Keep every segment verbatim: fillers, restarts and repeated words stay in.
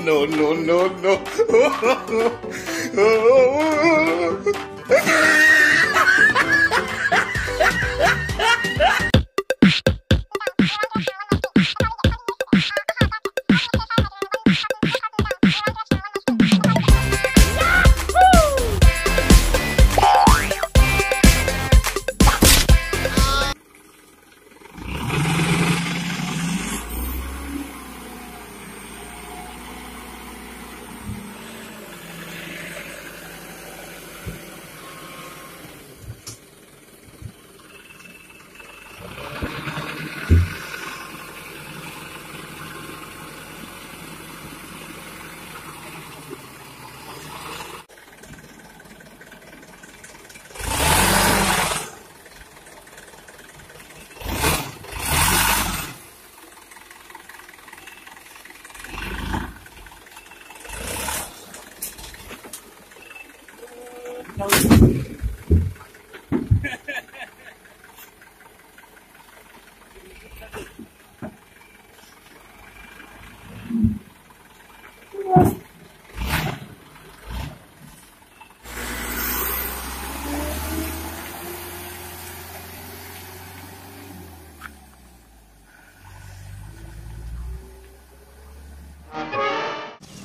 No, no, no, no.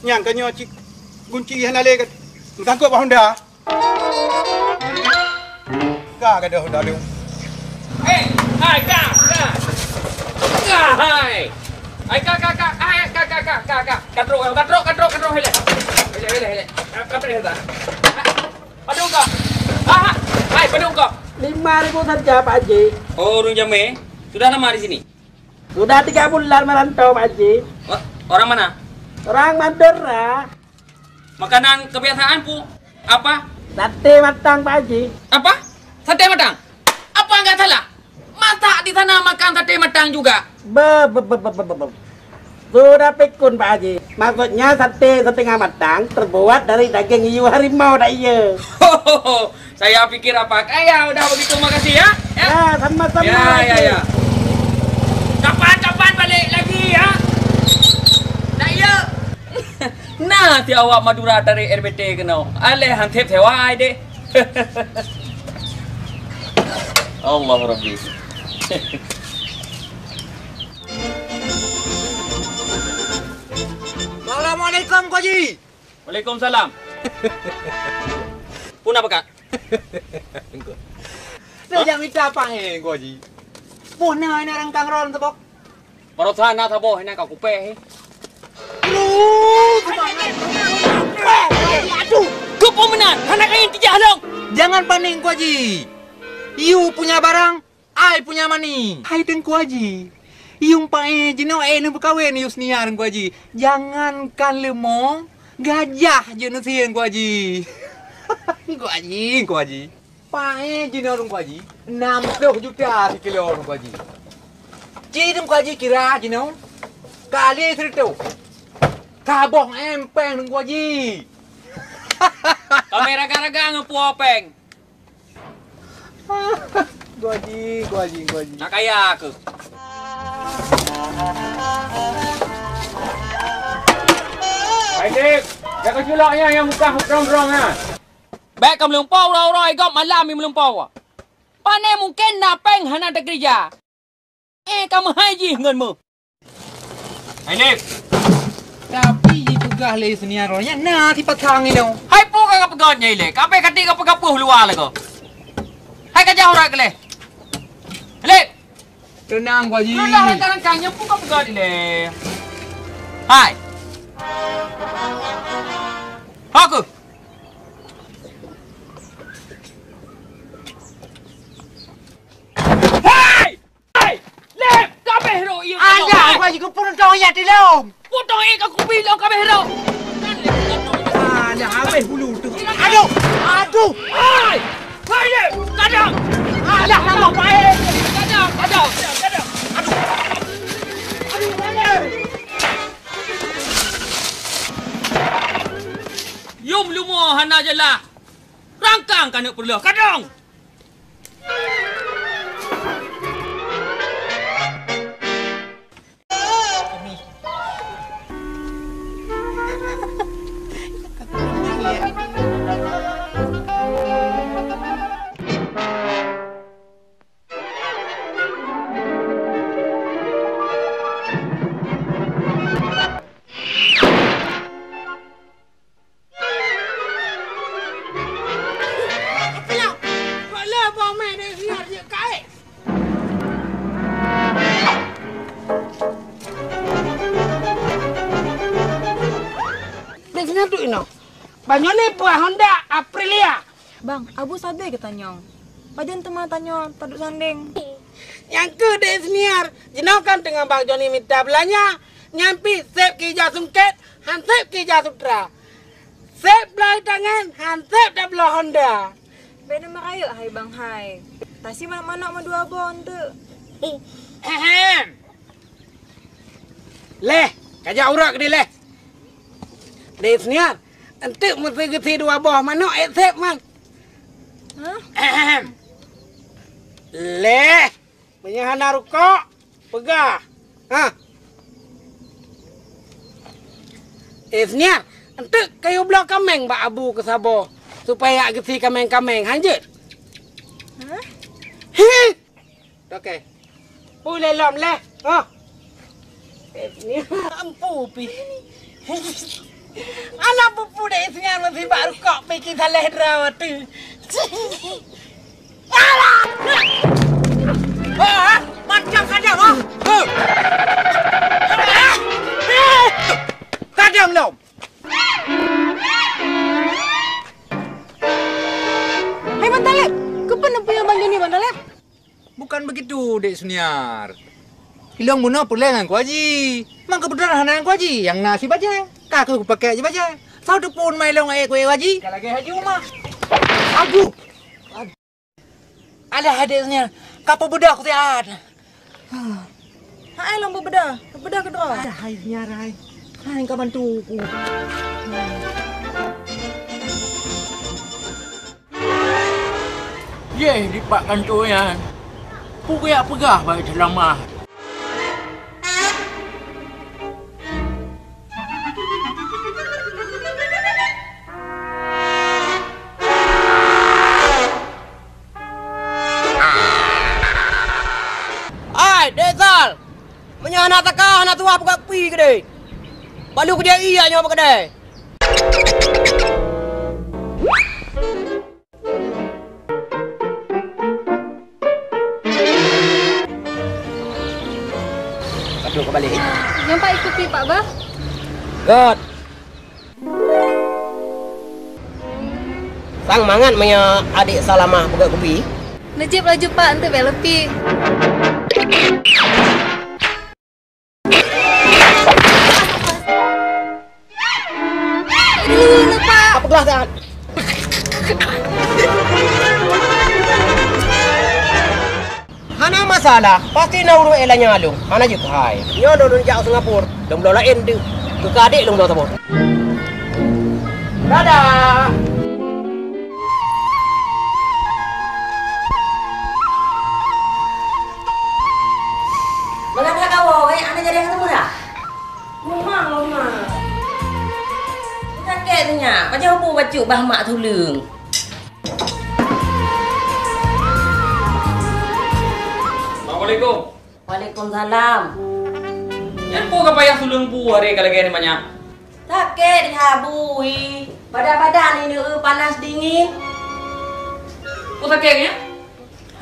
Nyang ka nyoe cit gunci hana lé ka meusangkot bak honda. Ka gadôh honda lé. Eh, hai, ka, ka. Ka, hai. Hai, ka, ka, ka, hai, ka, ka, ka, ka, ka. Ka trok, ka trok, ka trok, ka trok, hele. Hele, hele, hele. Ka, ka trok, hele. Padum kah? Ah, hai, padum kah? Lima ribu saja, Pak Haji. Oh, ureueng jamé. Sudah lama di sini? Sudah tiga bulan merantau, Pak Haji. O-, orang mana? Orang Madura. Makanan kebiasaan pu apa? Sate matang, Pak Haji. Apa? Sate matang? Apa enggak salah? Masa di sana makan sate matang juga? Be, be, be. Sudah pikun, Pak Haji. Maksudnya sate setengah matang terbuat dari daging hiu harimau, dak iya? Saya pikir apa kaya udah begitu, makasih ya. Ya. Ya, sama-sama, ya, Pak Haji. Ya, ya. Kapan-kapan balik lagi ya. Dak iya. Nah, si awak Madura tarik R B T keunoe. Aléh han sép sewa ai deh. Allah Rabbi. Assalamualaikum, Ko Haji. Waalaikumsalam. Puna peugah? Nyoe jak mita apa, eh, Ko Haji? Puna ini orang kangrong tebok. Baroesa na saboh inan ka kupéh. Aduh, subhanallah. Aduh. Keupeue meunan, hana kayém tijak lom. Jangan panik, Teungku Haji. You punya barang, I punya money. Hai Teungku Haji. Yung paéh jinoe éh neubeukawen Yusnia, Teungku Haji. Jangankan leumô, gajah jeuet neusie, Teungku Haji. Teungku Haji, Teungku Haji. Paéh jinoe Teungku Haji, nam ploh juta sikilo Teungku Haji. Ci Teungku Haji kira jinoe kali sireutôh. Saboh M péng Teungku Haji. Kamera raga-raga ngon puwoe péng. Teungku Haji, Teungku Haji, Teungku Haji. Nak kaya keuh? Hai Dep, jak keu culok nyan nyang mukah brong-brong nyan. Bèk kameulumpoe uroe-uroe, i gob malam i meulumpoe. Pane mungken na péng hana teukeurija. Eh, ka meuhai jih ngon meuh. Hai Lip. Tapi jipeugah lé Senior nyan na sipasang inoe. Hai peue ka peugah nyan ilèe? Ka abéh ka tiek ka peugah peue luwa lagoe. Hai ka jak uroe keu lé. Lip. Teunang, Pak Haji. Teunang, teunang, kang nyoe peue ka peugah ilèe? Hai. Aku. Hai! Hai! Lép! Kabéh rhot ié. Alah, hai! Abang, jikeu pun tong ayat di lom. Putong ié ka kupi lom kabéh rhot. Alah, habéh bulu tu. Aduh! Aduh! Hai! Hai, Lép! Kadang! Alah, nama baik! Kadang! Kadang! Kadang! Aduh! Aduh, hai! Yum lumo hana jeulaih. Rangkang ka neuk peureuloh. Kadang! Dek Senior duek inoe. Banyoe ni buah Honda Aprilia. Bang, Abu sabe geutanyong. Pajan teuma tanyoe taduek sandeng. Nyang keuh Dek Senior, jinoe kan teungoh Bang Joni mita beulanja, nyan pih sép keu ija sungkét, han sép keu ija sutra. Sép bloe tangan, han sép tabloe Honda. Bèk na meurayeuk hai Bang hai. Tasi manok-manok meudua boh eunteuk. Ahem. Leh, ka jak uroe keudéh leh. Dek Senior, eunteuk meusé geusie dua boh manok ék sép man. Hah? Ahem. Leh, meunyoe hana rukok, peugah. Ha. Eh, Senior, eunteuk kayue bloe kaméng bak Abu keu saboh, supaya jak geusie kaméng-kaméng. Han jeuet? Hah? Hi! Oke. Pui lé lom leh. Ha. Eh, Senior. Ampu pi. Alah pupu dek Senior meusibak rukok pi ki saleh droe tu. Alah! Oh, ha? Macam kadang, ha? Huh. Kadang lom. Hai Bang Taleb, keupeue neupuyang Bang Joni Bang Taleb? Bukan begitu, Dek Suniar. Ilong bunoe peureulèe ngon Ku Haji. Mang keubeudoan hana ngon Ku Haji, nyang na si bajèe. Ka keuh kupakèk ji bajèe. Saboh teupeu mai lôn ék ku Haji. Ka lagèe Haji Uma. Aduh! Alah, Dek Suniar, ka peubeudôh ku siat. Hai lôn peubeudôh, peubeudôh keudroe. Alah, hai Suniar, hai. Hai ka bantu ku. Yeh, dipat kantô nyan. Peue geujak peugah bak Seulama? Ai, Dek Sal! Meunyoe hana saka, hana tuha peugah kupi keudéh. Balu kujak ié nyoe bak keudè. Padum ka balek. Nyoe Pak ikuti Pak bah. Göt. Sang mangat meunyoe adék Salamah peugöt kupi. Neujieb laju Pak, eunteuk bèk leupie. Aduh, leupah. Apa gelah dah? Hana masalah, pasti na ureueng laén nyang along. Hana jeuet keuhai. Nyoe lôn jak u Singapura, lôn bloe laén deuh. Keu adék lôn bloe saboh. Dadah. Bagaimana kawan? Eh, anak jadi yang ketemu dah? Memang, memang. Nyak, pajan bu bacut bah mak tuleueng. Assalamualaikum. Waalaikumsalam. Nyan peue ka payah tuleueng bu hari ka lagèe nyan, Mak, nyak? Sakét ha, Bu, ih. Badan-badan ineuk panas dingin. Peue sakét nyan?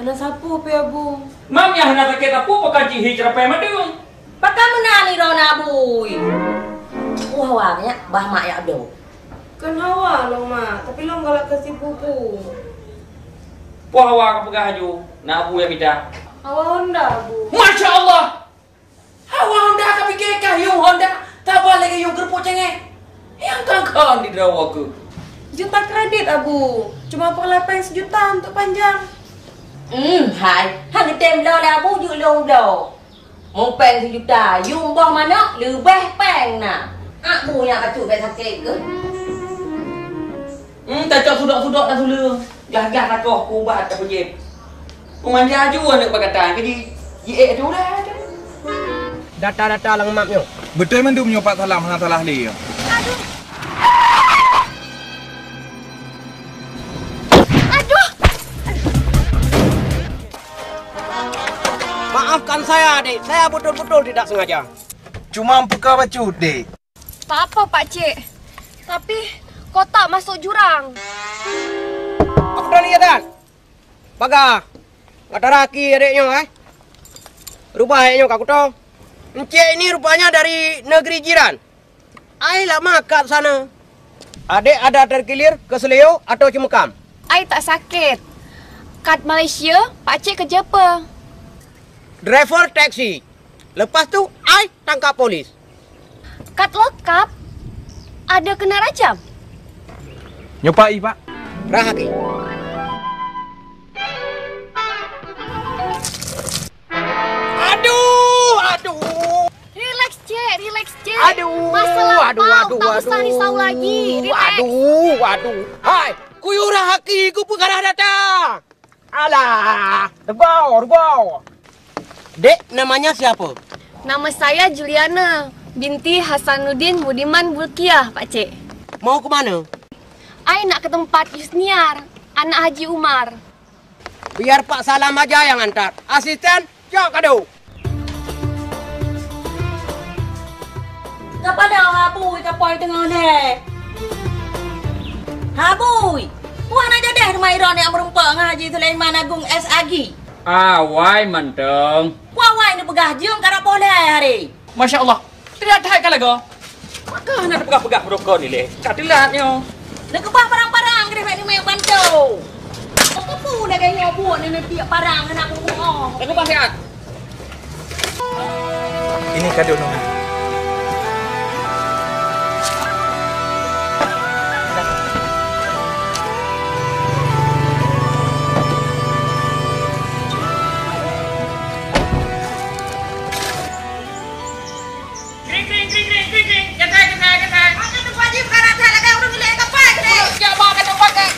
Hana sapeue, Abu. Mam nyang hana sakét sapeue, pakon cit hi ceurapai mandum. Pakon meunan droeneuh, Abu? Wah, wah, nyak, bah mak jak dong. Kon hawa lôn, Mak, tapi lôn galak keu si Pupu. Peue hawa kapeugah laju, na Abu nyang mita? Hawa Honda, Abu. Masya Allah! Hawa Honda ka pike kah yum Honda, taba lagèe yum keureupuk cengeng. Nyang kan-kan di droe keuh. Juta kredit, Abu. Cuma perlapan sejuta untuk panjang. Hmm, hai. Han geutem bloe lé Abu, jeuet lôn bloe. Meu péng sejuta, yum boh manok leubeh péng na. Abu nyang bacut bèk sakét keuh. Hmm, tacok sudok-sudok dah tuleueng. Glah-glah lakoh keu ubat ka peujép. Peumanja aju aneuk bak gata, keu ji, jiék aju udah. Data-data lam map nyoe. Beutôi mandum nyoe Pak Salam, hana salah lé. Aduh. Aduh. Maafkan saya, Dek. Saya betul-betul tidak sengaja. Cuma buka bacut, Dek. Tak apa, Pak Cik. Tapi kotak masuk jurang. Apa dah lihat, Tan? Bagah. Gata raki adék nyoe, eh? Rubah adék nyoe ka kuto. Encik ini rupanya dari negeri jiran. Ai lama kat sana. Adék ada terkilir ke Seleo atau Cemeukam? Ai tak sakét. Kat Malaysia, Pak Cik kerja apa? Driver taksi. Lepas tu, ai tangkap polis. Kat lokap, ada kena rajam? Nyoe Pak, i, Pak. Rahaki. Aduh, aduh. Relax, Cik, relax, Cik. Aduh, Masa lampau, aduh, aduh, tak usah aduh. Risau lagi. Relax. Aduh, aduh. Hai, kuyuh Rahaki, ku peugah dah datang. Alah, reugoe, reugoe. Dek, namanya siapa? Nama saya Juliana binti Hasanuddin Budiman Bulkiah, Pak Cik. Mau ke mana? Ai nak ke tempat Yusniar, anak Haji Umar. Biar Pak Salam aja yang antar. Asisten, cok kado. Ka padang Habui ka poi teungoh lé. Habui, wah na jadeh rumoh droeneuh nyang meurumpok ngon Haji Sulaiman Agung S Agi. Awai mantong. Wah wai neupeugah jeuem karap poh lhèe hari. Masya Allah. Teulat that ka lagoe. Maka hana teupeugah-peugah meurokok ni lé. Ka teulat nyoe. Neukeubah parang-parang keudeh bak neumèe bantu. Keupeue lagèe nyoe buet neuneutiek parang hana mubunoe. Neukeubah siat. Ini kado Nona. Kring, kring, kring, kring, kring, kring. Gatai, gatai, gatai. Maka tu Pak Haji peugah rata lagèe ureueng ilèe kapai, kring. Ya, bang, kacau pakai.